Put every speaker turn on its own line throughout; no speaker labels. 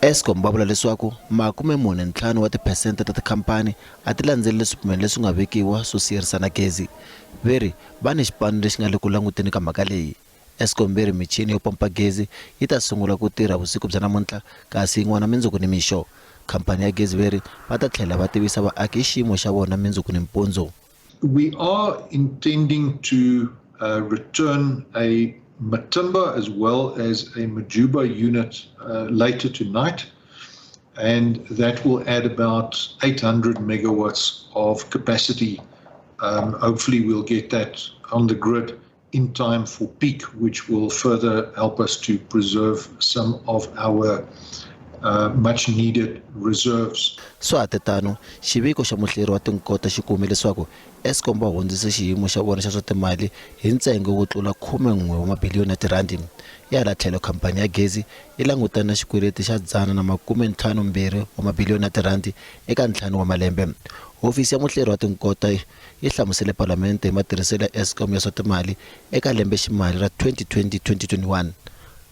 Eskom va vula leswaku 45 wa tiphesente ta tikhampani a ti landzeleli swipimelo leswi nga vekiwa swo siyerisana gezi. Ve ri va ni xipano lexi nga le ku languteni ka mhaka leyi. Eskom ve ri michini yo pompa gezi yi ta sungula ku tirha vusiku bya namuntlha kasi yin'wana mindzuku nimixo. Khampani ya gezi ve ri va ta tlhela va tivisa vaaki hi xiyimo xa vona mindzuku nimpundzu.
We are intending to return a Matimba as well as a Majuba unit later tonight, and that will add about 800 megawatts of capacity. Hopefully we'll get that on the grid in time for peak, which will further help us to preserve some of our much needed reserves.
Swa ha tano, xiviko xa muhleri wa tinkota xi kume leswaku Eskom va hundzise xiyimo xa vona xa swa timali hi ntsengo wo tlula 11 wa mabiliyoni ya tirhandi. Hi hala tlhelo, khampani ya gezi yi langutana na xikweleti xa 152 wa mabiliyoni ya tirhandi eka ntlhanu wa malembe. Hofisi ya muhleri wa tinkota yi hlamusele Palamende hi matirhiselo ya Eskom ya swa timali eka lembeximali ra 2020-2021.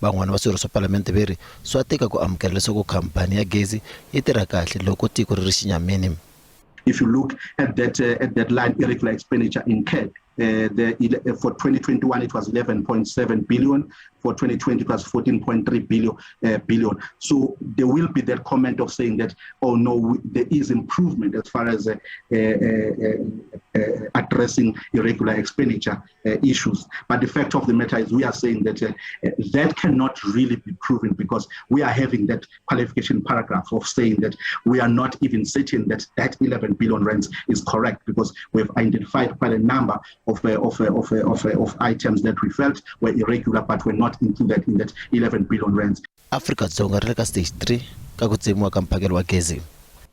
Van'wana va swirho swa Palamende ve ri swa tika ku amukela leswaku khampani ya gezi yi tirha kahle loko tiko ri ri xinyamini.
If you look at that line, irregular expenditure incurred, for 2021 it was 11.7 billion. For 2020 it was 14.3 billion. So there will be that comment of saying that, oh no, there is improvement as far as addressing irregular expenditure issues. But the fact of the matter is we are saying that that cannot really be proven because we are having that qualification paragraph of saying that we are not even certain that that 11 billion rands is correct because we've identified quite a number of items that we felt were irregular but were not included in that 11 billion rands.
Afrika-Dzonga ri le ka stage 3 ka ku tsemiwa ka mphakelo wa gezi.